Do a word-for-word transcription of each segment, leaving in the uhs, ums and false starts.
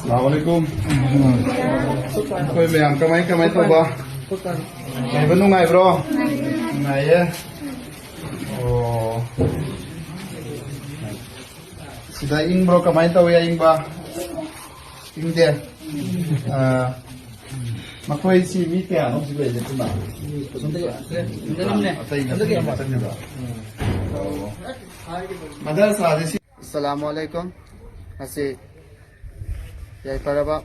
ꯑꯁꯂꯥꯃꯨ ꯑꯂꯥꯏꯀꯨꯝ꯫ ꯑꯩꯈꯣꯏ ꯃꯌꯥꯝ ꯀꯃꯥꯏ ꯀꯃꯥꯏ ꯇꯧꯕ? ꯂꯩꯕ ꯅꯨꯡꯉꯥꯏꯕ꯭ꯔꯣ? ꯅꯨꯡꯉꯥꯏꯌꯦ꯫ ꯑꯣ꯫ ꯁꯤꯗ ꯏꯪꯕ꯭ꯔꯣ? ꯀꯃꯥꯏꯅ ꯇꯧꯏ ꯑꯏꯪꯕ? ꯏꯪꯗꯦ꯫ ꯑ, ꯃꯈꯣꯏꯁꯤ ꯃꯤ ꯀꯌꯥꯅꯣ ꯍꯧꯖꯤꯛ ꯂꯩꯔꯤꯁꯦ ꯄꯨꯟꯅ? ꯑꯇꯩꯅ ꯆꯠꯈꯤꯕ꯫ ꯑꯣ꯫ ꯃꯗꯔꯁꯥꯁꯦ ꯁꯤ ꯑꯁꯂꯥꯃꯨ ꯑꯂꯥꯏꯀꯨꯝ꯫ ꯉꯁꯤ ꯌꯥꯏꯐꯔꯕ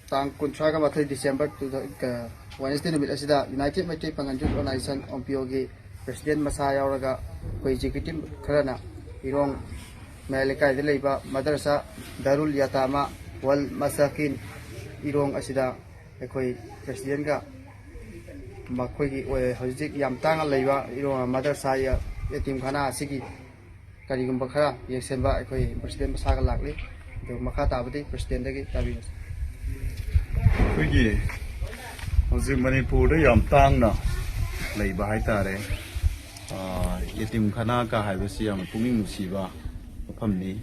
ꯇꯥꯡ ꯀꯨꯟꯊ꯭ꯔꯥꯒ ꯃꯥꯊꯣꯏ December, ꯇꯨ ꯊꯥꯎꯖꯟ, ꯑ, Wednesday ꯅꯨꯃꯤꯠ ꯑꯁꯤꯗ United Maitrei Pangal Youth Organization, ꯑꯣꯝ ꯄꯤ ꯑꯣꯒꯤ president ꯃꯁꯥ ꯌꯥꯎꯔꯒ ꯑꯩꯈꯣꯏ executive ꯈꯔꯅ ꯏꯔꯣꯡ ꯃꯌꯥꯏ ꯂꯩꯀꯥꯏꯗ ꯂꯩꯕ ꯃꯗꯔꯁꯥ ꯗꯥꯔꯨꯜ ꯌꯥꯇꯥꯃꯥ ꯋꯜ ꯃꯁꯥꯀꯤꯟ ꯏꯔꯣꯡ ꯑꯁꯤꯗ ꯑꯩꯈꯣꯏ presidentꯒ ꯃꯈꯣꯏꯒꯤ ꯑꯣꯏ-, ꯍꯧꯖꯤꯛ ꯌꯥꯝ ꯇꯥꯡꯅ ꯂꯩꯕ ꯏꯔꯣꯡ ꯃꯗꯔꯁꯥ ꯌ-, ꯌꯇꯤꯝꯈꯥꯅꯥ ꯑꯁꯤꯒꯤ ꯀꯔꯤꯒꯨꯝꯕ ꯈꯔ ꯌꯦꯡꯁꯤꯟꯕ ꯑꯩꯈꯣꯏ president ꯃꯁꯥꯒ ꯂꯥꯛꯂꯤ꯫ ꯑꯗꯨ ꯃꯈꯥ ꯇꯥꯕꯗꯤ presidentꯗꯒꯤ ꯇꯥꯕꯤꯔꯁꯤ꯫ ꯑꯩꯈꯣꯏꯒꯤ ꯍꯧꯖꯤꯛ ꯃꯅꯤꯄꯨꯔꯗ ꯌꯥꯝ ꯇꯥꯡꯅ ꯂꯩꯕ ꯍꯥꯏꯇꯥꯔꯦ, ꯑꯥ, ꯌꯦꯇꯤꯝ ꯈꯅꯥꯒ ꯍꯥꯏꯕꯁꯤ ꯌꯥꯝꯅ ꯄꯨꯛꯅꯤꯡ ꯅꯨꯡꯁꯤꯕ ꯃꯐꯝꯅꯤ꯫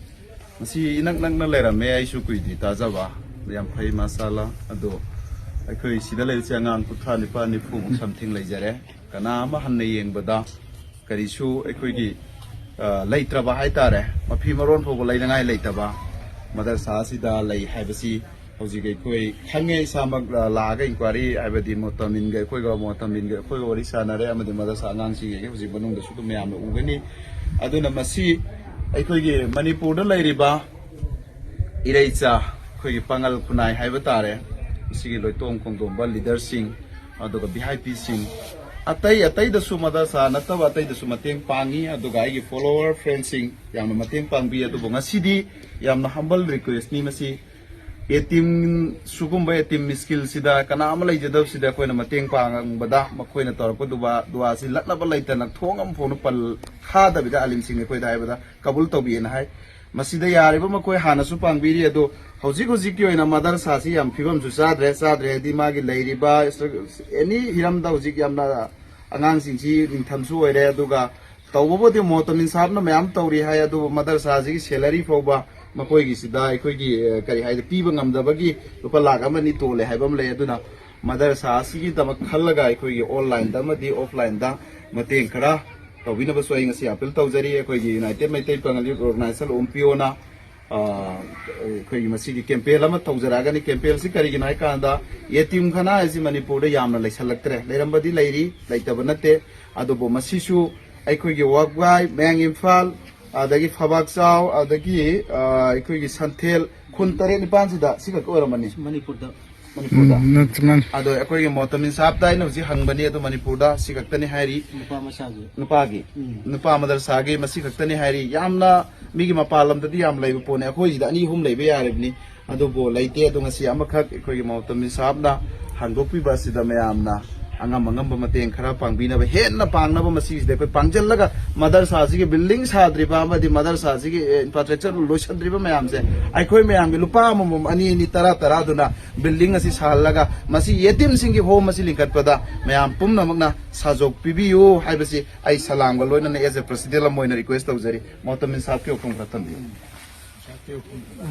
ꯃꯁꯤ ꯏꯅꯛ ꯅꯛꯅ ꯂꯩꯔꯝꯃꯦ, ꯑꯩꯁꯨ ꯀꯨꯏꯗ꯭ꯔꯤ ꯇꯥꯖꯕ꯫ ꯌꯥꯝ ꯐꯩ, ꯃꯥꯁꯥꯂꯥ꯫ ꯑꯗꯣ ꯑꯩꯈꯣꯏ ꯁꯤꯗ ꯂꯩꯔꯤꯁꯦ ꯑꯉꯥꯡ ꯀꯨꯟꯊ꯭ꯔꯥ ꯅꯤꯄꯥꯜ, ꯅꯤꯐꯨꯃꯨꯛ something ꯂꯩꯖꯔꯦ꯫ ꯀꯅꯥ ꯑꯃ ꯍꯟꯅ ꯌꯦꯡꯕꯗ ꯀꯔꯤꯁꯨ ꯑꯩꯈꯣꯏꯒꯤ, ꯑ, ꯂꯩꯇ꯭ꯔꯕ ꯍꯥꯏꯇꯥꯔꯦ, ꯃꯐꯤ ꯃꯔꯣꯟ ꯐꯥꯎꯕ ꯂꯩꯅꯉꯥꯏ ꯂꯩꯇꯕ ꯃꯗꯔꯁꯥ ꯑꯁꯤꯗ ꯂꯩ ꯍꯥꯏꯕꯁꯤ ꯍꯧꯖꯤꯛ ꯑꯩꯈꯣꯏ ꯈꯪꯉꯦ꯫ ꯏꯁꯥꯃꯛ, ꯑ, ꯂꯥꯛꯑꯒ inquiry, ꯍꯥꯏꯕꯗꯤ ꯃꯣꯇꯃꯤꯟꯒ ꯑꯩꯈꯣꯏꯒ, ꯃꯣꯇꯃꯤꯟꯒ ꯑꯩꯈꯣꯏꯒ ꯋꯥꯔꯤ ꯁꯥꯟꯅꯔꯦ, ꯑꯃꯗꯤ ꯃꯗꯔꯁꯥ ꯑꯉꯥꯡꯁꯤꯡ ꯌꯦꯡꯉꯦ꯫ ꯍꯧꯖꯤꯛ ꯃꯅꯨꯡꯗꯁꯨ ꯑꯗꯨꯝ ꯃꯌꯥꯝꯅ ꯎꯒꯅꯤ꯫ ꯑꯗꯨꯅ ꯃꯁꯤ ꯑꯩꯈꯣꯏꯒꯤ ꯃꯅꯤꯄꯨꯔꯗ ꯂꯩꯔꯤꯕ ꯏꯔꯩꯆꯥ, ꯑꯩꯈꯣꯏꯒꯤ ꯄꯥꯉꯜ ꯈꯨꯟꯅꯥꯏ ꯍꯥꯏꯕ ꯇꯥꯔꯦ, ꯃꯁꯤꯒꯤ ꯂꯣꯏꯇꯣꯡ ꯈꯣꯡꯗꯣꯝꯕ leaderꯁꯤꯡ, ꯑꯗꯨꯒ ꯚꯤ ꯑꯥꯏ ꯄꯤꯁꯤꯡ, ꯑꯇꯩ ꯑꯇꯩꯗꯁꯨ, ꯃꯗꯔꯁꯥ ꯅꯠꯇꯕ ꯑꯇꯩꯗꯁꯨ ꯃꯇꯦꯡ ꯄꯥꯡꯉꯤ꯫ ꯑꯗꯨꯒ ꯑꯩꯒꯤ follower friendꯁꯤꯡ ꯌꯥꯝꯅ ꯃꯇꯦꯡ ꯄꯥꯡꯕꯤ꯫ ꯑꯗꯨꯕꯨ ꯉꯁꯤꯗꯤ ꯌꯥꯝꯅ humble requestꯅꯤ ꯃꯁꯤ꯫ ꯌꯦꯇꯤꯝ, ꯁꯤꯒꯨꯝꯕ ꯌꯦꯇꯤꯝ ꯃꯤꯁꯀꯤꯜꯁꯤꯗ, ꯀꯅꯥ ꯑꯃ ꯂꯩꯖꯗꯕꯁꯤꯗ ꯑꯩꯈꯣꯏꯅ ꯃꯇꯦꯡ ꯄꯥꯡꯕꯗ ꯃꯈꯣꯏꯅ ꯇꯧꯔꯛꯄ ꯗꯨꯕꯥ, ꯗꯨꯋꯥꯁꯤ ꯂꯠꯅꯕ ꯂꯩꯇꯅ ꯊꯣꯡ ꯑꯃ ꯐꯥꯎꯅ ꯄꯜ ꯈꯥꯗꯕꯤꯗ ꯑꯥꯂꯤꯝꯁꯤꯡ ꯑꯩꯈꯣꯏꯗ ꯍꯥꯏꯕꯗ ꯀꯕꯨꯜ ꯇꯧꯕꯤꯑꯅ ꯍꯥꯏ꯫ ꯃꯁꯤꯗ ꯌꯥꯔꯤꯕ ꯃꯈꯣꯏ ꯍꯥꯟꯅꯁꯨ ꯄꯥꯡꯕꯤꯔꯤ, ꯑꯗꯣ ꯍꯧꯖꯤꯛ ꯍꯧꯖꯤꯛꯀꯤ ꯑꯣꯏꯅ ꯃꯗꯔꯁꯥꯁꯤ ꯌꯥꯝ ꯐꯤꯕꯝꯁꯨ ꯆꯥꯗ꯭ꯔꯦ꯫ ꯆꯥꯗ꯭ꯔꯦ ꯍꯥꯏꯗꯤ ꯃꯥꯒꯤ ꯂꯩꯔꯤꯕ any ꯍꯤꯔꯝꯗ ꯍꯧꯖꯤꯛ ꯌꯥꯝꯅ ꯑꯉꯥꯡꯁꯤꯡꯁꯤ ꯅꯤꯡꯊꯝꯁꯨ ꯑꯣꯏꯔꯦ꯫ ꯑꯗꯨꯒ ꯇꯧꯕꯕꯨꯗꯤ ꯃꯣꯇꯃꯤꯟ ꯁꯥꯍꯕꯅ ꯃꯌꯥꯝ ꯇꯧꯔꯤ ꯍꯥꯏ, ꯑꯗꯨꯕꯨ ꯃꯗꯔꯁꯥꯁꯤꯒꯤ salary ꯐꯥꯎꯕ ꯃꯈꯣꯏꯒꯤꯁꯤꯗ ꯑꯩꯈꯣꯏꯒꯤ, ꯑ, ꯀꯔꯤ ꯍꯥꯏꯗꯤ, ꯄꯤꯕ ꯉꯝꯗꯕꯒꯤ ꯂꯨꯄꯥ ꯂꯥꯈ ꯑꯃ ꯑꯅꯤ ꯇꯣꯜꯂꯦ ꯍꯥꯏꯕ ꯑꯃ ꯂꯩ꯫ ꯑꯗꯨꯅ ꯃꯗꯔꯁꯥ ꯑꯁꯤꯒꯤꯗꯃꯛ ꯈꯜꯂꯒ ꯑꯩꯈꯣꯏꯒꯤ online-ꯗ ꯑꯃꯗꯤ offline-ꯗ ꯃꯇꯦꯡ ꯈꯔ ꯇꯧꯕꯤꯅꯕꯁꯨ ꯑꯩ ꯉꯁꯤ appeal ꯇꯧꯖꯔꯤ꯫ ꯑꯩꯈꯣꯏꯒꯤ United Meitei Pangal Youth Organization, UMPO-ꯅ, ꯑ, ꯑꯩꯈꯣꯏꯒꯤ ꯃꯁꯤꯒꯤ campaign ꯑꯃ ꯇꯧꯖꯔꯛꯑꯒꯅꯤ꯫ Campaign-ꯁꯤ ꯀꯔꯤꯒꯤꯅꯣ ꯍꯥꯏ ꯀꯥꯟꯗ, ꯌꯦꯇꯤꯝ ꯈꯥꯅꯥ ꯍꯥꯏꯁꯤ ꯃꯅꯤꯄꯨꯔꯗ ꯌꯥꯝꯅ ꯂꯩꯁꯜꯂꯛꯇ꯭ꯔꯦ꯫ ꯂꯩꯔꯝꯕꯗꯤ ꯂꯩꯔꯤ, ꯂꯩꯇꯕ ꯅꯠꯇꯦ꯫ ꯑꯗꯨꯕꯨ ꯃꯁꯤꯁꯨ ꯑꯩꯈꯣꯏꯒꯤ ꯋꯥꯕꯒꯥꯏ, ꯃꯌꯥꯡ ꯏꯝꯐꯥꯜ, ꯑꯗꯒꯤ ꯐꯕꯥꯛꯆꯥꯎ, ꯑꯗꯒꯤ, ꯑ, ꯑꯩꯈꯣꯏꯒꯤ ꯁꯟꯊꯦꯜ, ꯈꯨꯟ ꯇꯔꯦꯠ ꯅꯤꯄꯥꯟꯁꯤꯗ ꯁꯤ ꯈꯛꯇ ꯑꯣꯏꯔꯝꯃꯅꯤ꯫ ꯃꯅꯤꯄꯨꯔꯗ꯫ ꯃꯅꯤꯄꯨꯔꯗ꯫ ꯎꯝ, ꯅꯠꯇꯦ, ꯃꯥꯅꯤ꯫ ꯑꯗꯣ ꯑꯩꯈꯣꯏꯒꯤ ꯃꯣꯍꯇꯃꯤꯟ ꯁꯥꯍꯕꯇ ꯑꯩꯅ ꯍꯧꯖꯤꯛ ꯍꯪꯕꯅꯤ, ꯑꯗꯣ ꯃꯅꯤꯄꯨꯔꯗ ꯁꯤ ꯈꯛꯇꯅꯤ ꯍꯥꯏꯔꯤ꯫ ꯅꯨꯄꯥ ꯃꯆꯥꯒꯤ꯫ ꯅꯨꯄꯥꯒꯤ꯫ ꯎꯝ꯫ ꯅꯨꯄꯥ ꯃꯗꯔꯁꯥꯒꯤ ꯃꯁꯤ ꯈꯛꯇꯅꯤ ꯍꯥꯏꯔꯤ꯫ ꯌꯥꯝꯅ ꯃꯤꯒꯤ ꯃꯄꯥꯟ ꯂꯝꯗꯗꯤ ꯌꯥꯝ ꯂꯩꯕ ꯄꯣꯠꯅꯤ, ꯑꯩꯈꯣꯏꯁꯤꯗ ꯑꯅꯤ ꯑꯍꯨꯝ ꯂꯩꯕ ꯌꯥꯔꯤꯕꯅꯤ꯫ ꯑꯗꯨꯕꯨ ꯂꯩꯇꯦ꯫ ꯑꯗꯣ ꯉꯁꯤ ꯑꯃꯈꯛ ꯑꯩꯈꯣꯏꯒꯤ ꯃꯣꯍꯇꯃꯤꯟ ꯁꯥꯍꯕꯅ ꯍꯥꯡꯗꯣꯛꯄꯤꯕ ꯑꯁꯤꯗ ꯃꯌꯥꯝꯅ ꯑꯉꯝ ꯑꯉꯝꯕ ꯃꯇꯦꯡ ꯈꯔ ꯄꯥꯡꯕꯤꯅꯕ, ꯍꯦꯟꯅ ꯄꯥꯡꯅꯕ, ꯃꯁꯤꯁꯤꯗ ꯑꯩꯈꯣꯏ ꯄꯥꯡꯖꯜꯂꯒ ꯃꯗꯔꯁꯥꯁꯤꯒꯤ building ꯁꯥꯗ꯭ꯔꯤꯕ ꯑꯃꯗꯤ ꯃꯗꯔꯁꯥꯁꯤꯒꯤ, ꯑꯦ, infrastructure ꯂꯣꯏꯁꯤꯟꯗ꯭ꯔꯤꯕ ꯃꯌꯥꯝꯁꯦ ꯑꯩꯈꯣꯏ ꯃꯌꯥꯝꯒꯤ ꯂꯨꯄꯥ ꯑꯃꯃꯝ, ꯑꯅꯤ ꯑꯅꯤ, ꯇꯔꯥ ꯇꯔꯥꯗꯨꯅ building ꯑꯁꯤ ꯁꯥꯍꯜꯂꯒ ꯃꯁꯤ ꯌꯦꯇꯤꯝꯁꯤꯡꯒꯤ home ꯑꯁꯤ ꯂꯤꯡꯈꯠꯄꯗ ꯃꯌꯥꯝ ꯄꯨꯝꯅꯃꯛꯅ ꯁꯥꯖꯣꯛ ꯄꯤꯕꯤꯌꯨ ꯍꯥꯏꯕꯁꯤ ꯑꯩ ꯁꯂꯥꯝꯒ ꯂꯣꯏꯅꯅ as a president ꯑꯃ ꯑꯣꯏꯅ request ꯇꯧꯖꯔꯤ꯫ ꯃꯣꯍꯇꯃꯤꯟ ꯁꯥꯍꯕꯀꯤ ꯋꯥꯐꯝ ꯈꯔ ꯊꯝꯕꯤꯌꯨ꯫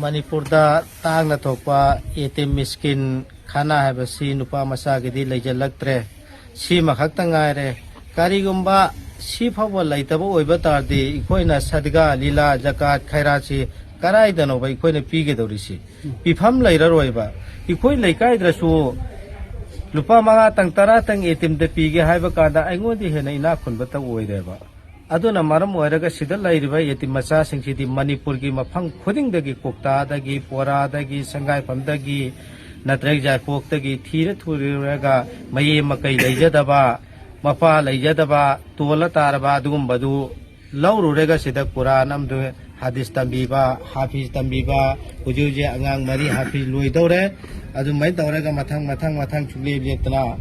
ꯃꯅꯤꯄꯨꯔꯗ ꯇꯥꯡꯅ ꯊꯣꯛꯄ ꯌꯦꯇꯤꯝ ꯃꯤꯁꯀꯤꯟ ꯈꯥꯅꯥ ꯍꯥꯏꯕꯁꯤ ꯅꯨꯄꯥ ꯃꯆꯥꯒꯤꯗꯤ ꯂꯩꯖꯜꯂꯛꯇ꯭ꯔꯦ꯫ ꯁꯤꯃꯈꯛꯇ ꯉꯥꯏꯔꯦ꯫ ꯀꯔꯤꯒꯨꯝꯕ ꯁꯤ ꯐꯥꯎꯕ ꯂꯩꯇꯕ ꯑꯣꯏꯕ ꯇꯥꯔꯗꯤ, ꯑꯩꯈꯣꯏꯅ ꯁꯗꯒꯥ, ꯂꯤꯂꯥ, ꯖꯀꯥꯠ, ꯈꯩꯔꯥꯠꯁꯤ ꯀꯗꯥꯏꯗꯅꯣꯕ ꯑꯩꯈꯣꯏꯅ ꯄꯤꯒꯗꯧꯔꯤꯁꯤ? ꯄꯤꯐꯝ ꯂꯩꯔꯔꯣꯏꯕ꯫ ꯑꯩꯈꯣꯏ ꯂꯩꯀꯥꯏꯗꯁꯨ ꯂꯨꯄꯥ ꯃꯉꯥꯇꯪ, ꯇꯔꯥꯇꯪ ꯌꯦꯇꯤꯝꯗ ꯄꯤꯒꯦ ꯍꯥꯏꯕ ꯀꯥꯟꯗ, ꯑꯩꯉꯣꯟꯗ ꯍꯦꯟꯅ ꯏꯅꯥꯛ ꯈꯨꯟꯕꯇ ꯑꯣꯏꯔꯦꯕ꯫ ꯑꯗꯨꯅ ꯃꯔꯝ ꯑꯣꯏꯔꯒ ꯁꯤꯗ ꯂꯩꯔꯤꯕ ꯌꯦꯇꯤꯝ ꯃꯆꯥꯁꯤꯡꯁꯤꯗꯤ ꯃꯅꯤꯄꯨꯔꯒꯤ ꯃꯐꯝ ꯈꯨꯗꯤꯡꯗꯒꯤ, ꯀꯣꯛꯇꯥꯗꯒꯤ, ꯄꯣꯔꯥꯗꯒꯤ, ꯁꯪꯒꯥꯏꯐꯝꯗꯒꯤ, ꯅꯠꯇ꯭ꯔꯒ ꯌꯥꯏꯄꯣꯛꯇꯒꯤ ꯊꯤꯔ ꯊꯨꯔꯨꯔꯒ, ꯃꯌꯦ ꯃꯀꯩ ꯂꯩꯖꯗꯕ, ꯃꯄꯥ ꯂꯩꯖꯗꯕ, ꯇꯣꯜꯂ ꯇꯥꯔꯕ ꯑꯗꯨꯒꯨꯝꯕꯗꯨ ꯂꯧꯔꯨꯔꯒ ꯁꯤꯗ ꯀꯨꯔꯥꯟ ꯑꯃꯗꯨ, ꯍꯗꯤꯁ ꯇꯝꯕꯤꯕ, ꯍꯥꯐꯤꯖ ꯇꯝꯕꯤꯕ, ꯍꯧꯖꯤꯛ ꯍꯧꯖꯤꯛ ꯑꯉꯥꯡ ꯃꯔꯤ ꯍꯥꯐꯤꯖ ꯂꯣꯏꯗꯧꯔꯦ꯫ ꯑꯗꯨꯃꯥꯏꯅ ꯇꯧꯔꯒ ꯃꯊꯪ ꯃꯊꯪ ꯃꯊꯪ ꯁꯨꯡꯂꯦꯞ ꯂꯦꯞꯇꯅ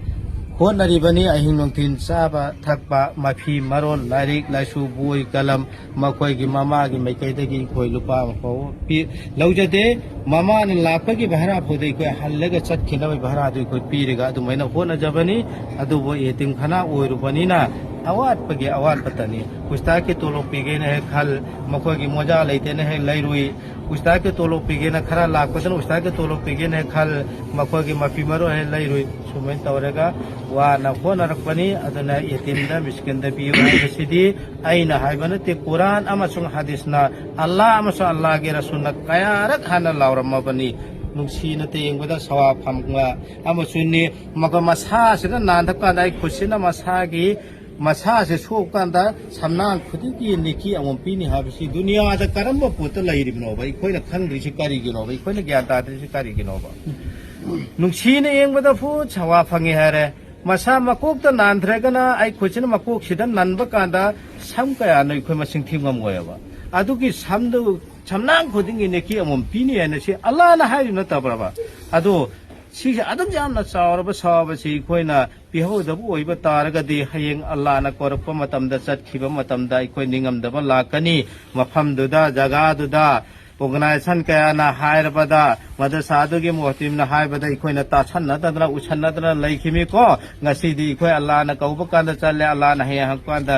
ꯍꯣꯠꯅꯔꯤꯕꯅꯤ꯫ ꯑꯍꯤꯡ ꯅꯨꯡꯊꯤꯜ ꯆꯥꯕ ꯊꯛꯄ, ꯃꯐꯤ ꯃꯔꯣꯜ, ꯂꯥꯏꯔꯤꯛ ꯂꯥꯏꯁꯨ, ꯕꯣꯏ ꯀꯂꯝ, ꯃꯈꯣꯏꯒꯤ ꯃꯃꯥꯒꯤ ꯃꯥꯏꯀꯩꯗꯒꯤ ꯑꯩꯈꯣꯏ ꯂꯨꯄꯥ ꯑꯃ ꯐꯥꯎꯕ ꯄꯤ-, ꯂꯧꯖꯗꯦ꯫ ꯃꯃꯥꯅ ꯂꯥꯛꯄꯒꯤ ꯚꯔꯥ ꯐꯥꯎꯗ ꯑꯩꯈꯣꯏ ꯍꯜꯂꯒ ꯆꯠꯈꯤꯅꯕꯒꯤ ꯚꯔꯥꯗꯨ ꯑꯩꯈꯣꯏ ꯄꯤꯔꯒ ꯑꯗꯨꯃꯥꯏꯅ ꯍꯣꯠꯅꯖꯕꯅꯤ꯫ ꯑꯗꯨꯕꯨ ꯌꯦꯇꯤꯝ ꯈꯥꯅꯥ ꯑꯣꯏꯔꯨꯕꯅꯤꯅ ꯑꯋꯥꯠꯄꯒꯤ ꯑꯋꯥꯠꯄꯇꯅꯤ꯫ ꯎꯁꯇꯥꯗꯀꯤ ꯇꯣꯂꯣꯞ ꯄꯤꯒꯦꯅ ꯍꯦꯛ ꯈꯜ, ꯃꯈꯣꯏꯒꯤ ꯃꯣꯖꯥ ꯂꯩꯇꯦꯅ ꯍꯦꯛ ꯂꯩꯔꯨꯏ꯫ ꯎꯁꯇꯥꯗꯀꯤ ꯇꯣꯂꯣꯞ ꯄꯤꯒꯦꯅ ꯈꯔ ꯂꯥꯛꯄꯗꯨꯅ ꯎꯁꯇꯥꯗꯀꯤ ꯇꯣꯂꯣꯞ ꯄꯤꯒꯦꯅ ꯍꯦꯛ ꯈꯜ, ꯃꯈꯣꯏꯒꯤ ꯃꯐꯤ ꯃꯔꯣꯟ ꯍꯦꯛ ꯂꯩꯔꯨꯏ꯫ ꯁꯨꯃꯥꯏꯅ ꯇꯧꯔꯒ ꯋꯥꯅ ꯍꯣꯠꯅꯔꯛꯄꯅꯤ꯫ ꯑꯗꯨꯅ ꯌꯦꯇꯤꯝꯗ ꯃꯤꯁꯀꯤꯟꯗ ꯄꯤꯌꯨ ꯍꯥꯏꯕꯁꯤꯗꯤ ꯑꯩꯅ ꯍꯥꯏꯕ ꯅꯠꯇꯦ, ꯀꯨꯔꯥꯟ ꯑꯃꯁꯨꯡ ꯍꯗꯤꯁꯅ, ꯑꯜꯂꯥꯍ ꯑꯃꯁꯨꯡ ꯑꯜꯂꯥꯍꯒꯤ ꯔꯁꯨꯜꯅ ꯀꯌꯥꯔꯛ ꯍꯥꯟꯅ ꯂꯥꯎꯔꯝꯃꯕꯅꯤ꯫ ꯅꯨꯡꯁꯤꯅ ꯌꯦꯡꯕꯗ ꯁꯋꯥꯕ ꯐꯪꯕ ꯑꯃꯁꯨꯅꯤ꯫ ꯃꯈꯣꯏ ꯃꯁꯥꯁꯤꯗ ꯅꯥꯟꯊꯕ ꯀꯥꯟꯗ ꯑꯩ ꯈꯨꯠꯁꯤꯅ ꯃꯁꯥꯒꯤ ꯃꯁꯥꯁꯦ ꯁꯣꯛꯀꯥꯟꯗ ꯁꯝꯅꯥꯡ ꯈꯨꯗꯤꯡꯒꯤ ꯅꯦꯀꯤ ꯑꯃꯃꯝ ꯄꯤꯅꯤ ꯍꯥꯏꯕꯁꯤ ꯗꯨꯅꯤꯌꯥꯗ ꯀꯔꯝꯕ ꯄꯣꯠꯇ ꯂꯩꯔꯤꯕꯅꯣꯕ? ꯑꯩꯈꯣꯏꯅ ꯈꯪꯗ꯭ꯔꯤꯁꯤ ꯀꯔꯤꯒꯤꯅꯣꯕ? ꯑꯩꯈꯣꯏꯅ ꯒ꯭ꯌꯥꯟ ꯇꯥꯗ꯭ꯔꯤꯁꯤ ꯀꯔꯤꯒꯤꯅꯣꯕ? ꯅꯨꯡꯁꯤꯅ ꯌꯦꯡꯕꯗ ꯐꯨꯠ ꯁꯋꯥ ꯐꯪꯉꯤ ꯍꯥꯏꯔꯦ꯫ ꯃꯁꯥ ꯃꯀꯣꯛꯇ ꯅꯥꯟꯗ꯭ꯔꯒꯅ ꯑꯩ ꯈꯨꯠꯁꯤꯅ ꯃꯀꯣꯛꯁꯤꯗ ꯅꯟꯕ ꯀꯥꯟꯗ ꯁꯝ ꯀꯌꯥꯅꯣ ꯑꯩꯈꯣꯏ ꯃꯁꯤꯡ ꯊꯤ ꯉꯝꯃꯣꯏꯕ꯫ ꯑꯗꯨꯒꯤ ꯁꯝꯗꯨ ꯁꯝꯅꯥꯡ ꯈꯨꯗꯤꯡꯒꯤ ꯅꯦꯀꯤ ꯑꯃꯃꯝ ꯄꯤꯅꯤ ꯍꯥꯏꯅ ꯁꯤ ꯑꯜꯂꯥꯅ ꯍꯥꯏꯔꯤ ꯅꯠꯇꯕ꯭ꯔꯕ? ꯑꯗꯣ ꯁꯤꯁꯦ ꯑꯗꯨꯝ ꯌꯥꯝꯅ ꯆꯥꯎꯔꯕ ꯁꯋꯥꯕꯁꯤ ꯑꯩꯈꯣꯏꯅ ꯄꯤꯍꯧꯗꯕ ꯑꯣꯏꯕ ꯇꯥꯔꯒꯗꯤ ꯍꯌꯦꯡ ꯑꯜꯂꯥꯅ ꯀꯧꯔꯛꯄ ꯃꯇꯝꯗ, ꯆꯠꯈꯤꯕ ꯃꯇꯝꯗ ꯑꯩꯈꯣꯏ ꯅꯤꯡꯉꯝꯗꯕ ꯂꯥꯛꯀꯅꯤ꯫ ꯃꯐꯝꯗꯨꯗ, ꯖꯒꯥꯗꯨꯗ organization ꯀꯌꯥꯅ ꯍꯥꯏꯔꯕꯗ, ꯃꯗꯔꯁꯥꯗꯨꯒꯤ ꯃꯣꯍꯇꯤꯝꯅ ꯍꯥꯏꯕꯗ ꯑꯩꯈꯣꯏꯅ ꯇꯥꯁꯟꯅꯗꯅ, ꯎꯁꯟꯅꯗꯅ ꯂꯩꯈꯤꯃꯤꯀꯣ꯫ ꯉꯁꯤꯗꯤ ꯑꯩꯈꯣꯏ ꯑꯜꯂꯥꯅ ꯀꯧꯕ ꯀꯥꯟꯗ ꯆꯠꯂꯦ, ꯑꯜꯂꯥꯅ ꯍꯌꯦꯡ ꯍꯪꯉꯛꯄ ꯀꯥꯟꯗ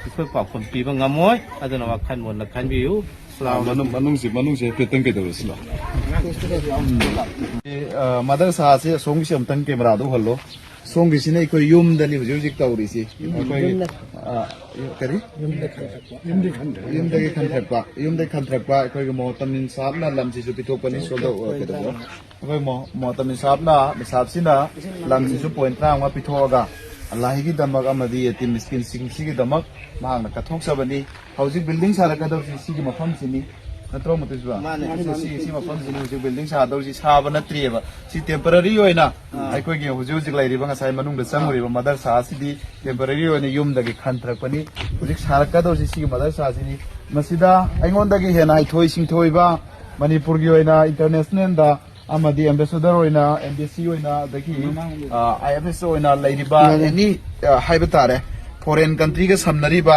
ꯑꯩꯈꯣꯏ ꯄꯥꯎꯈꯨꯝ ꯄꯤꯕ ꯉꯝꯃꯣꯏ꯫ ꯑꯗꯨꯅ ꯋꯥꯈꯜ ꯃꯨꯟꯅ ꯈꯟꯕꯤꯌꯨ꯫ ꯑꯁꯂꯥꯃꯨ ꯑ, ꯃꯅꯨꯡ-, ꯃꯅꯨꯡꯁꯦ, ꯃꯅꯨꯡꯁꯦ ꯍꯥꯏꯐꯦꯠꯇꯪ ꯀꯩꯗꯧꯔꯁꯤꯅꯣ? ꯑ, ꯃꯗꯔꯁꯥꯁꯦ ꯑꯁꯣꯝꯒꯤꯁꯦ ꯑꯃꯨꯛꯇꯪ ꯀꯦꯃꯦꯔꯥꯗ ꯎꯍꯜꯂꯣ꯫ ꯁꯣꯝꯒꯤꯁꯤꯅ ꯑꯩꯈꯣꯏ ꯌꯨꯝꯗꯅꯤ ꯍꯧꯖꯤꯛ ꯍꯧꯖꯤꯛ ꯇꯧꯔꯤꯁꯤ꯫ ꯑꯩꯈꯣꯏꯒꯤ, ꯌꯨꯝꯗ ꯑ, ꯀꯔꯤ? ꯌꯨꯝꯗ ꯈꯟꯊꯔꯛꯄ꯫ ꯌꯨꯝꯗ ꯈꯟꯊꯔꯛꯄ꯫ ꯌꯨꯝꯗꯒꯤ ꯈꯟꯊꯔꯛꯄ꯫ ꯌꯨꯝꯗꯒꯤ ꯈꯟꯊꯔꯛꯄ꯫ ꯑꯩꯈꯣꯏꯒꯤ ꯃꯣꯍꯇꯃꯤꯟ ꯁꯥꯍꯕꯅ ꯂꯝꯁꯤꯁꯨ ꯄꯤꯊꯣꯛꯄꯅꯤ꯫ ꯁꯣꯝꯗ, ꯑ, ꯀꯩꯗꯧꯕ? ꯑꯩꯈꯣꯏ ꯃꯣ-, ꯃꯣꯍꯇꯃꯤꯟ ꯁꯥꯍꯕꯅ, ꯃꯤꯁꯥꯞꯁꯤꯅ ꯂꯝꯁꯤꯁꯨ ꯄꯣꯏꯟ ꯇꯔꯥꯃꯉꯥ ꯄꯤꯊꯣꯛꯑꯒ ꯑꯜꯂꯥꯍꯤꯒꯤꯗꯃꯛ ꯑꯃꯗꯤ ꯌꯦꯇꯤꯝ ꯃꯤꯁꯀꯤꯟꯁꯤꯡꯁꯤꯒꯤꯗꯃꯛ ꯃꯍꯥꯛꯅ ꯀꯠꯊꯣꯛꯆꯕꯅꯤ꯫ ꯍꯧꯖꯤꯛ ꯕꯤꯜꯗꯤꯡ ꯁꯥꯔꯛꯀꯗꯧꯔꯤꯁꯤ ꯁꯤꯒꯤ ꯃꯐꯝꯁꯤꯅꯤ꯫ ꯅꯠꯇ꯭ꯔꯣ, ꯃꯨꯇꯨꯖꯕꯥ? ꯃꯥꯅꯦ꯫ ꯁꯤ, ꯁꯤ, ꯁꯤ ꯃꯐꯝꯁꯤꯅꯤ ꯍꯧꯖꯤꯛ ꯕꯤꯜꯗꯤꯡ ꯁꯥꯗꯧꯔꯤꯁꯤ, ꯁꯥꯕ ꯅꯠꯇ꯭ꯔꯤꯑꯕ꯫ ꯁꯤ temporary ꯑꯣꯏꯅ ꯑꯥ꯫ ꯑꯩꯈꯣꯏꯒꯤ ꯍꯧꯖꯤꯛ ꯍꯧꯖꯤꯛ ꯂꯩꯔꯤꯕ ꯉꯁꯥꯏ ꯃꯅꯨꯡꯗ ꯆꯪꯉꯨꯔꯤꯕ ꯃꯗꯔꯁꯥ ꯑꯁꯤꯗꯤ temporary ꯑꯣꯏꯅ ꯌꯨꯝꯗꯒꯤ ꯈꯟꯊꯔꯛꯄꯅꯤ꯫ ꯍꯧꯖꯤꯛ ꯁꯥꯔꯛꯀꯗꯧꯔꯤꯁꯤ ꯁꯤꯒꯤ ꯃꯗꯔꯁꯥꯁꯤꯅꯤ꯫ ꯃꯁꯤꯗ ꯑꯩꯉꯣꯟꯗꯒꯤ ꯍꯦꯟꯅ ꯍꯩꯊꯣꯏ ꯁꯤꯡꯊꯣꯏꯕ ꯃꯅꯤꯄꯨꯔꯒꯤ ꯑꯣꯏꯅ internationalꯗ ꯑꯃꯗꯤ ambassador ꯑꯣꯏꯅ, embassy ꯑꯣꯏꯅ, ꯑꯗꯒꯤ, ꯃꯃꯥꯡꯒꯤ ꯑ, IFS ꯑꯣꯏꯅ ꯂꯩꯔꯤꯕ ꯃꯥꯅꯦ꯫ Any, ꯑ, ꯍꯥꯏꯕ ꯇꯥꯔꯦ, ꯐꯣꯔꯦꯟ ꯀꯟꯇ꯭ꯔꯤꯒ ꯁꯝꯅꯔꯤꯕ,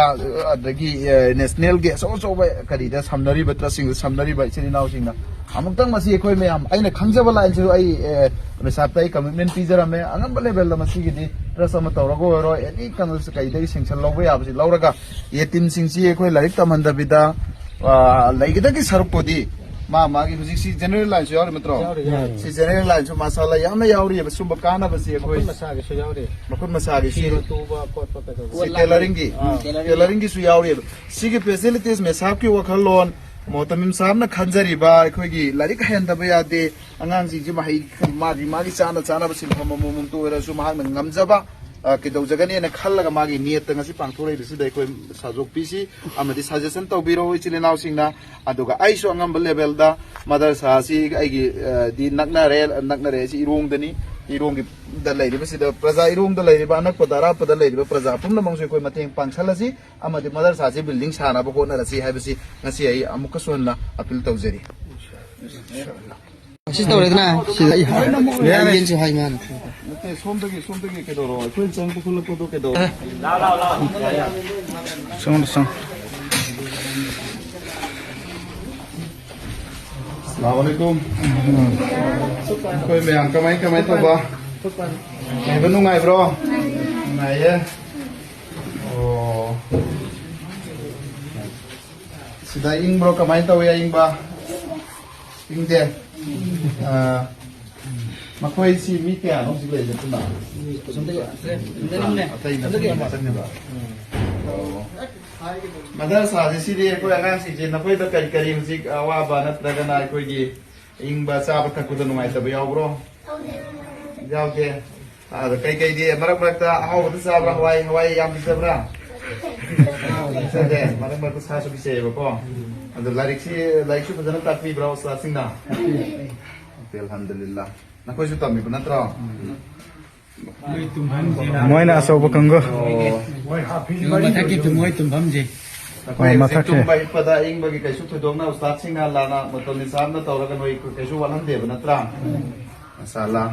ꯑꯗꯒꯤ, ꯑ, ꯅꯦꯁꯅꯦꯜꯒꯤ ꯑꯆꯧ ꯑꯆꯧꯕ ꯀꯔꯤꯗ ꯁꯝꯅꯔꯤꯕ, ꯇ꯭ꯔꯁꯁꯤꯡꯗ ꯁꯝꯅꯔꯤꯕ ꯏꯆꯤꯜ ꯏꯅꯥꯎꯁꯤꯡꯅ ꯑꯃꯨꯛꯇꯪ ꯃꯁꯤ ꯑꯩꯈꯣꯏ ꯃꯌꯥꯝ, ꯑꯩꯅ ꯈꯪꯖꯕ ꯂꯥꯏꯟꯁꯨ ꯑꯩ, ꯑ, ꯃꯦꯁꯥꯞꯇ ꯑꯩ ꯀꯃꯤꯠꯃꯦꯟ ꯄꯤꯖꯔꯝꯃꯦ꯫ ꯑꯉꯝꯕ ꯂꯦꯚꯦꯜꯗ ꯃꯁꯤꯒꯤꯗꯤ ꯇ꯭ꯔꯁ ꯑꯃ ꯇꯧꯔꯒ ꯑꯣꯏꯔꯣ, ꯑꯦꯅꯤ ꯀꯩꯅꯣ ꯀꯩꯗꯒꯤ ꯁꯦꯡꯁꯟ ꯂꯧꯕ ꯌꯥꯕꯁꯤ ꯂꯧꯔꯒ, ꯌꯦꯇꯤꯝꯁꯤꯡꯁꯤ ꯑꯩꯈꯣꯏ ꯂꯥꯏꯔꯤꯛ ꯇꯝꯍꯟꯗꯕꯤꯗ, ꯑ, ꯂꯩꯒꯗꯒꯤ ꯁꯔꯨꯛꯄꯨꯗꯤ ꯃꯥ ꯃꯥꯒꯤ ꯍꯧꯖꯤꯛꯁꯤ ꯖꯦꯅꯔꯦꯜ ꯂꯥꯏꯟꯁꯨ ꯌꯥꯎꯔꯤ ꯅꯠꯇ꯭ꯔꯣ? ꯌꯥꯎꯔꯤ, ꯌꯥꯎꯔꯤ꯫ ꯁꯤ ꯖꯦꯅꯔꯦꯜ ꯂꯥꯏꯟꯁꯨ ꯃꯁꯥꯂꯥ ꯌꯥꯝꯅ ꯌꯥꯎꯔꯤꯑꯕ꯫ ꯁꯨꯝꯕ ꯀꯥꯟꯅꯕꯁꯤ ꯑꯩꯈꯣꯏ ꯃꯈꯨꯠ ꯃꯁꯥꯒꯤꯁꯨ ꯌꯥꯎꯔꯤ꯫ ꯃꯈꯨꯠ ꯃꯁꯥꯒꯤ ꯁꯤ ꯐꯤꯔꯣꯜ ꯇꯨꯕ ꯈꯣꯠꯄ ꯀꯩꯗꯧꯕ꯫ ꯁꯤ ꯇꯦꯂꯔꯤꯡꯒꯤ, ꯎꯝ, ꯇꯦꯂꯔꯤꯡꯒꯤ꯫ ꯇꯦꯂꯔꯤꯡꯒꯤꯁꯨ ꯌꯥꯎꯔꯤꯑꯕ꯫ ꯁꯤꯒꯤ ꯐꯦꯁꯤꯂꯤꯇꯤꯁ ꯃꯦꯁꯥꯞꯀꯤ ꯋꯥꯈꯜꯂꯣꯟ, ꯃꯣꯍꯇꯃꯤꯝ ꯁꯥꯍꯕꯅ ꯈꯟꯖꯔꯤꯕ ꯑꯩꯈꯣꯏꯒꯤ ꯂꯥꯏꯔꯤꯛ ꯍꯩꯍꯟꯗꯕ ꯌꯥꯗꯦ, ꯑꯉꯥꯡꯁꯤꯡꯁꯤ ꯃꯍꯩ ꯃꯥꯒꯤ, ꯃꯥꯒꯤ ꯆꯥꯅ ꯆꯥꯅꯕ ꯁꯤꯟꯐꯝ ꯑꯃꯃꯝꯇ ꯑꯣꯏꯔꯁꯨ ꯃꯍꯥꯛꯅ ꯉꯝꯖꯕ, ꯑ, ꯀꯩꯗꯧꯖꯒꯅꯤꯅ ꯈꯜꯂꯒ ꯃꯥꯒꯤ ꯅꯤꯌꯠꯇ ꯉꯁꯤ ꯄꯥꯡꯊꯣꯔꯛꯏꯕꯁꯤꯗ ꯑꯩꯈꯣꯏ ꯁꯥꯖꯣꯛꯄꯤꯁꯤ ꯑꯃꯗꯤ ꯁꯖꯦꯁꯟ ꯇꯧꯕꯤꯔꯣ ꯏꯆꯤꯜ ꯏꯅꯥꯎꯁꯤꯡꯅ꯫ ꯑꯗꯨꯒ ꯑꯩꯁꯨ ꯑꯉꯝꯕ ꯂꯦꯚꯦꯜꯗ ꯃꯗꯔꯁꯥ ꯑꯁꯤ ꯑꯩꯒꯤ, ꯑ, ꯗꯤ ꯅꯛꯅꯔꯦ, ꯅꯛꯅꯔꯦ ꯑꯁꯤ ꯏꯔꯣꯡꯗꯅꯤ꯫ ꯏꯔꯣꯡꯒꯤꯗ ꯂꯩꯔꯤꯕꯁꯤꯗ ꯄ꯭ꯔꯖꯥ, ꯏꯔꯣꯡꯗ ꯂꯩꯔꯤꯕ ꯑꯅꯛꯄꯗ ꯑꯔꯥꯞꯄꯗ ꯂꯩꯔꯤꯕ ꯄ꯭ꯔꯖꯥ ꯄꯨꯝꯅꯃꯛꯁꯨ ꯑꯩꯈꯣꯏ ꯃꯇꯦꯡ ꯄꯥꯡꯁꯜꯂꯁꯤ ꯑꯃꯗꯤ ꯃꯗꯔꯁꯥꯁꯤ ꯕꯤꯜꯗꯤꯡ ꯁꯥꯅꯕ ꯍꯣꯠꯅꯔꯁꯤ ꯍꯥꯏꯕꯁꯤ ꯉꯁꯤ ꯑꯩ ꯑꯃꯨꯛꯀꯁꯨ ꯍꯟꯅ ꯑꯄꯤꯜ ꯇꯧꯖꯔꯤ꯫ ꯁꯤ ꯇꯧꯔꯦꯗꯅ, ꯁꯤꯗ ꯑꯩ ꯍꯥꯏ-, ꯌꯥꯔꯦ, ꯌꯥꯔꯦ꯫ ꯌꯦꯟꯁꯨ ꯍꯥꯏ ꯃꯥꯅ꯫ ꯅꯠꯇꯦ, ꯁꯣꯝꯗꯒꯤ, ꯁꯣꯝꯗꯒꯤ ꯀꯩꯗꯧꯔꯣ? ꯑꯩꯈꯣꯏ ꯆꯪꯉꯛꯄ ꯈꯣꯠꯂꯛꯄꯗꯣ ꯀꯩꯗꯧꯔꯣ? ꯁꯣꯝꯗ ꯆꯪ꯫ ꯑꯁꯂꯥꯃꯨ ꯑꯂꯥꯏꯀꯨꯝ꯫ ꯑꯩꯈꯣꯏ ꯃꯌꯥꯝ ꯀꯃꯥꯏ, ꯀꯃꯥꯏ ꯇꯧꯕ? ꯂꯩꯕ ꯅꯨꯡꯉꯥꯏꯕ꯭ꯔꯣ? ꯅꯨꯡꯉꯥꯏꯌꯦ꯫ ꯑꯣ꯫ ꯁꯤꯗ ꯏꯪꯕ꯭ꯔꯣ? ꯀꯃꯥꯏꯅ ꯇꯧꯏ ꯑꯏꯪꯕ? ꯏꯪꯗꯦ? ꯑꯥ, ꯃꯈꯣꯏꯁꯤ ꯃꯤ ꯀꯌꯥꯅꯣ ꯍꯧꯖꯤꯛ ꯂꯩꯔꯤꯁꯦ ꯄꯨꯟꯅ? ꯑꯇꯩꯅ ꯄꯨꯟꯅ ꯆꯠꯈꯤꯕ? ꯑꯣ꯫ ꯃꯗꯔꯁꯥꯁꯦ ꯁꯤꯗꯤ ꯑꯩꯈꯣꯏ ꯑꯉꯥꯡꯁꯤꯡꯁꯦ ꯅꯈꯣꯏꯗ ꯀꯔꯤ ꯀꯔꯤ ꯍꯧꯖꯤꯛ ꯑꯋꯥꯕ ꯅꯠꯇ꯭ꯔꯒꯅ ꯑꯩꯈꯣꯏꯒꯤ ꯑꯏꯪꯕ ꯆꯥꯕ ꯊꯛꯄꯗ ꯅꯨꯡꯉꯥꯏꯇꯕ ꯌꯥꯎꯕ꯭ꯔꯣ? ꯌꯥꯎꯗꯦ꯫ ꯑꯗ ꯀꯩꯀꯩꯗꯤ ꯃꯔꯛ ꯃꯔꯛꯇ ꯑꯍꯥꯎꯕꯗ ꯆꯥꯕ꯭ꯔꯥ? ꯍꯋꯥꯏ, ꯍꯋꯥꯏ ꯌꯥꯝ ꯄꯤꯖꯕ꯭ꯔꯥ? ꯄꯤꯖꯗꯦ꯫ ꯃꯔꯛ ꯃꯔꯛꯇ ꯁꯥꯁꯨ ꯄꯤꯖꯩꯌꯦꯕꯀꯣ꯫ ꯑꯗꯣ ꯂꯥꯏꯔꯤꯛꯁꯤ, ꯂꯥꯏꯔꯤꯛꯁꯨ ꯐꯖꯅ ꯇꯥꯛꯄꯤꯕ꯭ꯔꯥ ꯎꯁꯇꯥꯗꯁꯤꯡꯅ? ꯑꯣꯀꯦ, ꯑꯜꯍꯝꯗꯨꯂꯤꯜꯂꯥ꯫ ꯅꯈꯣꯏꯁꯨ ꯇꯝꯃꯤꯕ ꯅꯠꯇ꯭ꯔꯣ? ꯃꯣꯏꯅ ꯑꯆꯧꯕ ꯀꯥꯡꯕꯨ꯫ ꯑꯣ꯫ ꯃꯊꯛꯀꯤ ꯇꯨꯝ-, ꯃꯣꯏ ꯇꯨꯝꯐꯝꯁꯦ꯫ ꯅꯈꯣꯏ ꯑꯣ, ꯍꯧꯖꯤꯛ ꯃꯊꯛꯁꯦ꯫ ꯇꯨꯝꯕ ꯍꯤꯞꯄꯗ ꯏꯪꯕꯒꯤ ꯀꯩꯁꯨ ꯊꯣꯏꯗꯣꯛꯅ ꯎꯁꯇꯥꯗꯁꯤꯡꯅ ꯂꯥꯟꯅ ꯃꯇꯝ ꯅꯤꯁꯥꯝꯅ ꯇꯧꯔꯒ ꯅꯣꯏ ꯀꯩꯁꯨ ꯋꯥꯠꯍꯟꯗꯦꯕ ꯅꯠꯇ꯭ꯔꯥ? ꯃꯁꯥꯂꯥ꯫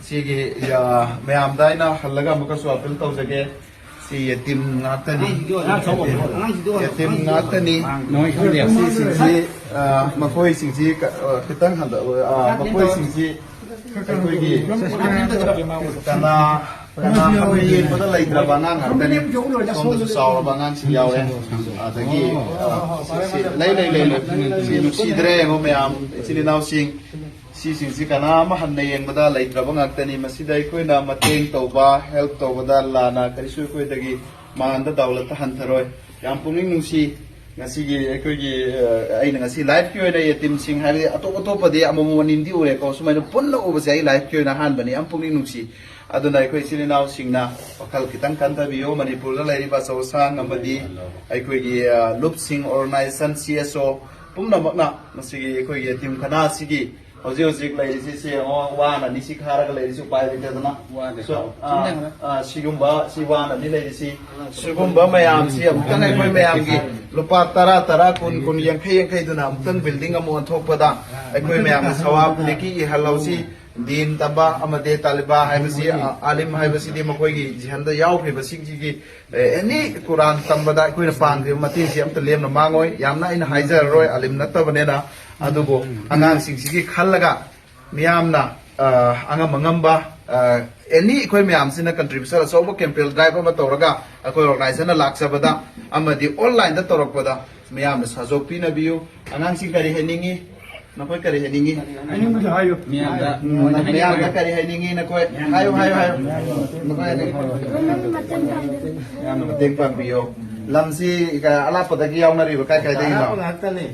ꯁꯤꯒꯤ, ꯑ, ꯃꯌꯥꯝꯗ ꯑꯩꯅ ꯍꯜꯂꯒ ꯑꯃꯨꯛꯀꯁꯨ ꯑꯄꯤꯜ ꯇꯧꯖꯒꯦ꯫ ꯁꯤ ꯌꯦꯇꯤꯝ ꯉꯥꯛꯇꯅꯤ꯫ ꯌꯦꯇꯤꯝ ꯉꯥꯛꯇꯅꯤ꯫ ꯁꯤꯁꯤꯡꯁꯤ, ꯑ, ꯃꯈꯣꯏꯁꯤꯡꯁꯤ ꯀ-, ꯑ, ꯈꯤꯇꯪ ꯍꯟꯗ-, ꯑ, ꯃꯈꯣꯏꯁꯤꯡꯁꯤ ꯑꯩꯈꯣꯏꯒꯤ ꯀꯅꯥ, ꯀꯅꯥ ꯍꯥꯏꯕ ꯌꯦꯡꯕꯗ ꯂꯩꯇ꯭ꯔꯕ ꯑꯉꯥꯡ ꯉꯥꯛꯇꯅꯤ꯫ ꯁꯣꯝꯗꯁꯨ ꯆꯥꯎꯔꯕ ꯑꯉꯥꯡꯁꯤꯡ ꯌꯥꯎꯔꯦ꯫ ꯑꯗꯒꯤ, ꯑ, ꯁꯤ, ꯁꯤ, ꯂꯩ, ꯂꯩ, ꯂꯩ, ꯂꯩ꯫ ꯁꯤ ꯅꯨꯡꯁꯤꯗ꯭ꯔꯦ ꯌꯦꯡꯉꯣ ꯃꯌꯥꯝ, ꯏꯆꯤꯜ ꯏꯅꯥꯎꯁꯤꯡ꯫ ꯁꯤꯁꯤꯡꯁꯤ ꯀꯅꯥ ꯑꯃ ꯍꯟꯅ ꯌꯦꯡꯕꯗ ꯂꯩꯇ꯭ꯔꯕ ꯉꯥꯛꯇꯅꯤ꯫ ꯃꯁꯤꯗ ꯑꯩꯈꯣꯏꯅ ꯃꯇꯦꯡ ꯇꯧꯕ, help ꯇꯧꯕꯗ ꯂꯥꯟꯅ ꯀꯔꯤꯁꯨ ꯑꯩꯈꯣꯏꯗꯒꯤ ꯃꯥꯟꯗ ꯗꯥꯎꯂꯠꯇ ꯍꯟꯊꯔꯣꯏ꯫ ꯌꯥꯝ ꯄꯨꯛꯅꯤꯡ ꯅꯨꯡꯁꯤ꯫ ꯉꯁꯤꯒꯤ ꯑꯩꯈꯣꯏꯒꯤ, ꯑ, ꯑꯩꯅ ꯉꯁꯤ live ꯀꯤ ꯑꯣꯏꯅ ꯌꯦꯇꯤꯝꯁꯤꯡ ꯍꯥꯏꯕꯗꯤ ꯑꯇꯣꯞ ꯑꯇꯣꯞꯄꯗꯤ ꯑꯃꯃꯝ ꯑꯅꯤꯗꯤ ꯎꯔꯦꯀꯣ꯫ ꯁꯨꯃꯥꯏꯅ ꯄꯨꯟꯅ ꯎꯕꯁꯦ ꯑꯩ live ꯀꯤ ꯑꯣꯏꯅ ꯑꯍꯥꯟꯕꯅꯤ꯫ ꯌꯥꯝ ꯄꯨꯛꯅꯤꯡ ꯅꯨꯡꯁꯤ꯫ ꯑꯗꯨꯅ ꯑꯩꯈꯣꯏ ꯏꯆꯤꯜ ꯏꯅꯥꯎꯁꯤꯡꯅ ꯋꯥꯈꯜ ꯈꯤꯇꯪ ꯈꯟꯊꯕꯤꯌꯨ꯫ ꯃꯅꯤꯄꯨꯔꯗ ꯂꯩꯔꯤꯕ ꯑꯆꯧ ꯑꯁꯥꯡ ꯑꯃꯗꯤ ꯑꯩꯈꯣꯏꯒꯤ, ꯑ, ꯂꯨꯞꯁꯤꯡ, organization, C S O ꯄꯨꯝꯅꯃꯛꯅ ꯃꯁꯤꯒꯤ ꯑꯩꯈꯣꯏꯒꯤ ꯌꯦꯇꯤꯝ ꯈꯅꯥ ꯑꯁꯤꯒꯤ ꯍꯧꯖꯤꯛ ꯍꯧꯖꯤꯛ ꯂꯩꯔꯤꯁꯤ ꯁꯤ ꯌꯦꯡꯉꯣ, ꯋꯥꯅꯅꯤ ꯁꯤ ꯈꯥꯔꯒ ꯂꯩꯔꯤꯁꯤ, ꯎꯄꯥꯏ ꯂꯩꯇꯗꯅ꯫ ꯋꯥꯗꯦ꯫ So, ꯁꯥꯎ꯫ ꯑꯥ, ꯑꯥ, ꯁꯤꯒꯨꯝꯕ, ꯁꯤ ꯋꯥꯅꯅꯤ ꯂꯩꯔꯤꯁꯤ꯫ ꯁꯤꯒꯨꯝꯕ ꯃꯌꯥꯝꯁꯤ ꯑꯃꯨꯛꯇꯪ ꯑꯩꯈꯣꯏ ꯃꯌꯥꯝꯒꯤ ꯂꯨꯄꯥ ꯇꯔꯥ, ꯇꯔꯥ, ꯀꯨꯟ, ꯀꯨꯟ, ꯌꯥꯡꯈꯩ, ꯌꯥꯡꯈꯩꯗꯨꯅ ꯑꯃꯨꯛꯇꯪ building ꯑꯃ ꯑꯣꯟꯊꯣꯛꯄꯗ ꯑꯩꯈꯣꯏ ꯃꯌꯥꯝꯅ ꯁꯋꯥꯞ ꯂꯦꯛꯀꯤ ꯏꯍꯜꯍꯧꯁꯤ꯫ ꯗꯤꯟ ꯇꯝꯕ ꯑꯃꯗꯤ ꯇꯥꯂꯤꯕꯥ ꯍꯥꯏꯕꯁꯤ, ꯑ, ꯑꯥꯂꯤꯝ ꯍꯥꯏꯕꯁꯤꯗꯤ ꯃꯈꯣꯏꯒꯤ ꯖꯤꯍꯥꯟꯗ ꯌꯥꯎꯈ꯭ꯔꯤꯕꯁꯤꯡꯁꯤꯒꯤ, ꯑꯦ, ꯑꯦꯅꯤ ꯀꯨꯔꯥꯟ ꯇꯝꯕꯗ ꯑꯩꯈꯣꯏꯅ ꯄꯥꯡꯈ꯭ꯔꯤꯕ ꯃꯇꯦꯡꯁꯤ ꯑꯝꯇ ꯂꯦꯝꯅ ꯃꯥꯡꯉꯣꯏ꯫ ꯌꯥꯝꯅ ꯑꯩꯅ ꯍꯥꯏꯖꯔꯔꯣꯏ, ꯑꯥꯂꯤꯝ ꯅꯠꯇꯕꯅꯤꯅ꯫ ꯑꯗꯨꯕꯨ ꯑꯉꯥꯡꯁꯤꯡꯁꯤꯒꯤ ꯈꯜꯂꯒ ꯃꯤꯌꯥꯝꯅ, ꯑ, ꯑꯉꯝ ꯑꯉꯝꯕ, ꯑ, ꯑꯦꯅꯤ ꯑꯩꯈꯣꯏ ꯃꯌꯥꯝꯁꯤꯅ contribution ꯑꯆꯧꯕ campaign drive ꯑꯃ ꯇꯧꯔꯒ ꯑꯩꯈꯣꯏ organization ꯅ ꯂꯥꯛꯆꯕꯗ ꯑꯃꯗꯤ online ꯗ ꯇꯧꯔꯛꯄꯗ ꯃꯤꯌꯥꯝꯅ ꯁꯍꯖꯣꯛ ꯄꯤꯅꯕꯤꯌꯨ꯫ ꯑꯉꯥꯡꯁꯤꯡ ꯀꯔꯤ ꯍꯥꯏꯅꯤꯡꯉꯤ? ꯅꯈꯣꯏ ꯀꯔꯤ ꯍꯥꯏꯅꯤꯡꯉꯤ? ꯍꯥꯏꯅꯤꯡꯕꯗꯨ ꯍꯥꯏꯌꯨ꯫ ꯃꯤꯌꯥꯝꯗ ꯎꯝ, ꯃꯤꯌꯥꯝꯗ ꯀꯔꯤ ꯍꯥꯏꯅꯤꯡꯉꯤ ꯅꯈꯣꯏ? ꯍꯥꯏꯌꯨ, ꯍꯥꯏꯌꯨ, ꯍꯥꯏꯌꯨ꯫ ꯅꯈꯣꯏ ꯍꯥꯏꯅꯤꯡꯉꯤ꯫ ꯌꯥꯝꯅ ꯃꯇꯦꯡ ꯄꯥꯡꯕꯤꯌꯨ꯫ ꯂꯝꯁꯤ ꯀ-, ꯑꯂꯥꯞꯄꯗꯒꯤ ꯌꯥꯎꯅꯔꯤꯕ ꯀꯥꯏ ꯀꯥꯏꯗꯒꯤꯅꯣ? ꯑꯔꯥꯞꯄ ꯉꯥꯛꯇꯅꯤ꯫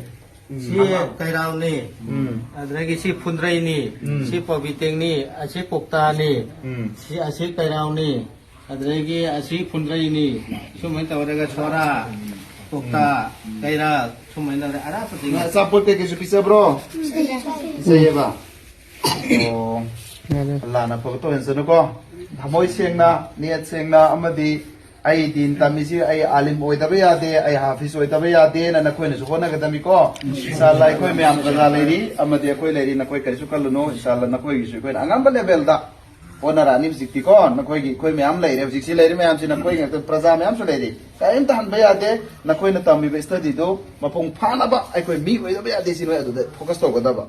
ꯎꯝ꯫ ꯁꯤ ꯀꯩꯔꯥꯎꯅꯤ꯫ ꯎꯝ꯫ ꯑꯗꯨꯗꯒꯤ ꯁꯤ ꯐꯨꯟꯗ꯭ꯔꯩꯅꯤ꯫ ꯎꯝ꯫ ꯁꯤ ꯄꯥꯎꯕꯤꯇꯦꯡꯅꯤ꯫ ꯑꯁꯤ ꯀꯧꯇꯥꯅꯤ꯫ ꯎꯝ꯫ ꯁꯤ, ꯑꯁꯤ ꯀꯩꯔꯥꯎꯅꯤ꯫ ꯑꯗꯨꯗꯒꯤ ꯑꯁꯤ ꯐꯨꯟꯗ꯭ꯔꯩꯅꯤ꯫ ꯁꯨꯃꯥꯏꯅ ꯇꯧꯔꯒ ꯁꯣꯔꯥ, ꯀꯧꯇꯥ, ꯎꯝ꯫ ꯀꯩꯔꯥꯛ, ꯁꯨꯃꯥꯏꯅ ꯇꯧꯔꯒ ꯑꯔꯥꯞꯄꯗꯒꯤ꯫ ꯅꯪ ꯑꯆꯥꯄꯣꯠ ꯀꯩꯀꯩꯁꯨ ꯄꯤꯖꯕ꯭ꯔꯣ? ꯄꯤꯖꯩꯌꯦꯕ? ꯑꯣ꯫ ꯌꯥꯔꯦ꯫ ꯑꯜꯂꯥꯅ ꯑꯐꯕ ꯇꯧꯍꯟꯁꯅꯨꯀꯣ꯫ ꯊꯃꯣꯏ ꯁꯦꯡꯅ, ꯅꯤꯌꯠ ꯁꯦꯡꯅ ꯑꯃꯗꯤ ꯑꯩ ꯗꯤꯟ ꯇꯝꯃꯤꯁꯤ ꯑꯩ ꯑꯥꯂꯤꯝ ꯑꯣꯏꯗꯕ ꯌꯥꯗꯦ, ꯑꯩ ꯍꯥꯐꯤꯖ ꯑꯣꯏꯗꯕ ꯌꯥꯗꯦꯅ ꯅꯈꯣꯏꯅꯁꯨ ꯍꯣꯠꯅꯒꯗꯕꯅꯤꯀꯣ꯫ ꯏꯟꯁꯥ ꯑꯜꯂꯥ ꯑꯩꯈꯣꯏ ꯃꯌꯥꯝ ꯄ꯭ꯔꯖꯥ ꯂꯩꯔꯤ ꯑꯃꯗꯤ ꯑꯩꯈꯣꯏ ꯂꯩꯔꯤ, ꯅꯈꯣꯏ ꯀꯔꯤꯁꯨ ꯈꯜꯂꯨꯅꯨ꯫ ꯏꯟꯁꯥ ꯑꯜꯂꯥ ꯅꯈꯣꯏꯒꯤꯁꯨ ꯑꯩꯈꯣꯏꯅ ꯑꯉꯝꯕ level ꯗ ꯍꯣꯠꯅꯔꯛꯑꯅꯤ ꯍꯧꯖꯤꯛꯇꯤꯀꯣ꯫ ꯅꯈꯣꯏꯒꯤ, ꯑꯩꯈꯣꯏ ꯃꯌꯥꯝ ꯂꯩꯔꯦ, ꯍꯧꯖꯤꯛꯁꯤ ꯂꯩꯔꯤ ꯃꯌꯥꯝꯁꯤ ꯅꯈꯣꯏ ꯉꯥꯛꯇ, ꯄ꯭ꯔꯖꯥ ꯃꯌꯥꯝꯁꯨ ꯂꯩꯔꯤ꯫ ꯀꯔꯤꯝꯇ ꯍꯟꯕ ꯌꯥꯗꯦ꯫ ꯅꯈꯣꯏꯅ ꯇꯝꯃꯤꯕ studyꯗꯨ ꯃꯄꯨꯡ ꯐꯥꯅꯕ ꯑꯩꯈꯣꯏ ꯃꯤ ꯑꯣꯏꯗꯕ ꯌꯥꯗꯦ꯫ ꯁꯤ ꯅꯣꯏ ꯑꯗꯨꯗ focus ꯇꯧꯒꯗꯕ꯫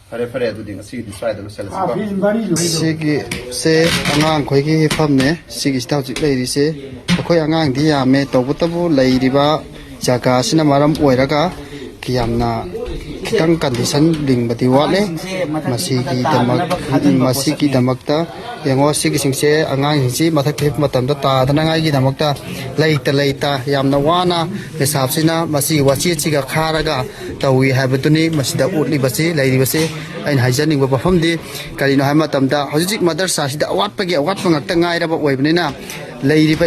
ꯐꯔꯦ, ꯐꯔꯦ, ꯑꯗꯨꯗꯤ ꯉꯁꯤꯒꯤꯗꯤ ꯁ꯭ꯋꯥꯏꯗ ꯂꯣꯏꯁꯤꯜꯂꯁꯤꯀꯣ꯫ ꯁꯤꯒꯤꯁꯦ ꯑꯉꯥꯡꯈꯣꯏꯒꯤ ꯍꯤꯞꯐꯝꯅꯦ꯫ ꯁꯤꯒꯤꯁꯤꯗ ꯍꯧꯖꯤꯛ ꯂꯩꯔꯤꯁꯦ꯫ ꯑꯩꯈꯣꯏ ꯑꯉꯥꯡꯗꯤ ꯌꯥꯝꯃꯦ, ꯇꯧꯕꯇꯕꯨ ꯂꯩꯔꯤꯕ ꯖꯒꯥ ꯑꯁꯤꯅ ꯃꯔꯝ ꯑꯣꯏꯔꯒ ꯌꯥꯝꯅ ꯈꯤꯇꯪ condition ꯂꯤꯡꯕꯗꯤ ꯋꯥꯠꯂꯦ꯫ ꯃꯁꯤꯒꯤꯗꯃꯛ, ꯃꯁꯤꯒꯤꯗꯃꯛꯇ ꯌꯦꯡꯉꯣ, ꯁꯤꯒꯤꯁꯤꯡꯁꯦ, ꯑꯉꯥꯡꯁꯤꯡꯁꯤ ꯃꯊꯛꯇ ꯍꯤꯞꯄ ꯃꯇꯝꯗ ꯇꯥꯗꯅꯉꯥꯏꯒꯤꯗꯃꯛꯇ ꯂꯩꯇ ꯂꯩꯇ ꯌꯥꯝꯅ ꯋꯥꯅ ꯃꯦꯁꯥꯞꯁꯤꯅ ꯃꯁꯤꯒꯤ ꯋꯥꯆꯦꯠꯁꯤꯒ ꯈꯥꯔꯒ ꯇꯧꯏ ꯍꯥꯏꯕꯗꯨꯅꯤ꯫ ꯃꯁꯤꯗ ꯎꯠꯂꯤꯕꯁꯤ, ꯂꯩꯔꯤꯕꯁꯤ꯫ ꯑꯩꯅ ꯍꯥꯏꯖꯅꯤꯡꯕ ꯋꯥꯐꯝꯗꯤ ꯀꯔꯤꯅꯣ ꯍꯥꯏꯕ ꯃꯇꯝꯗ, ꯍꯧꯖꯤꯛ ꯍꯧꯖꯤꯛ ꯃꯗꯔꯁꯥꯁꯤꯗ ꯑꯋꯥꯠꯄꯒꯤ ꯑꯋꯥꯠꯄ ꯉꯥꯛꯇ ꯉꯥꯏꯔꯕ ꯑꯣꯏꯕꯅꯤꯅ, ꯂꯩꯔꯤꯕ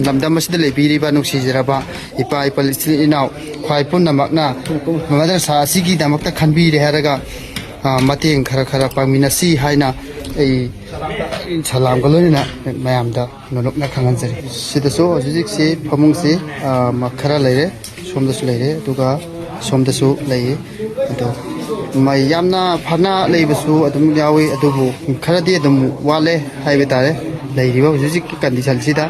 ꯂꯝꯗꯝ ꯑꯁꯤꯗ ꯂꯩꯕꯤꯔꯤꯕ ꯅꯨꯡꯁꯤꯖꯔꯕ ꯏꯄꯥ ꯏꯄꯥ ꯏꯆꯤꯜ ꯏꯅꯥꯎ ꯈ꯭ꯋꯥꯏ ꯄꯨꯝꯅꯃꯛꯅ ꯃꯗꯔꯁꯥ ꯑꯁꯤꯒꯤꯗꯃꯛꯇ ꯈꯟꯕꯤꯔꯦ ꯍꯥꯏꯔꯒ, ꯑ, ꯃꯇꯦꯡ ꯈꯔ ꯈꯔ ꯄꯥꯡꯃꯤꯟꯅꯁꯤ ꯍꯥꯏꯅ ꯑꯩ ꯁꯂꯥꯝꯒ ꯂꯣꯏꯅꯅ ꯃꯌꯥꯝꯗ ꯅꯣꯂꯨꯛꯅ ꯈꯪꯍꯟꯖꯔꯤ꯫ ꯁꯤꯗꯁꯨ ꯍꯧꯖꯤꯛ ꯍꯧꯖꯤꯛꯁꯤ ꯐꯃꯨꯡꯁꯤ, ꯑ, ꯃ-, ꯈꯔ ꯂꯩꯔꯦ, ꯁꯣꯝꯗꯁꯨ ꯂꯩꯔꯦ, ꯑꯗꯨꯒ ꯁꯣꯝꯗꯁꯨ ꯂꯩꯌꯦ꯫ ꯑꯗꯣ ꯃꯩ ꯌꯥꯝꯅ ꯐꯅ ꯂꯩꯕꯁꯨ ꯑꯗꯨꯝ ꯌꯥꯎꯏ, ꯑꯗꯨꯕꯨ ꯈꯔꯗꯤ ꯑꯗꯨꯝ ꯋꯥꯠꯂꯦ ꯍꯥꯏꯕ ꯇꯥꯔꯦ꯫ ꯂꯩꯔꯤꯕ ꯍꯧꯖꯤꯛ ꯍꯧꯖꯤꯛꯀꯤ conditionꯁꯤꯗ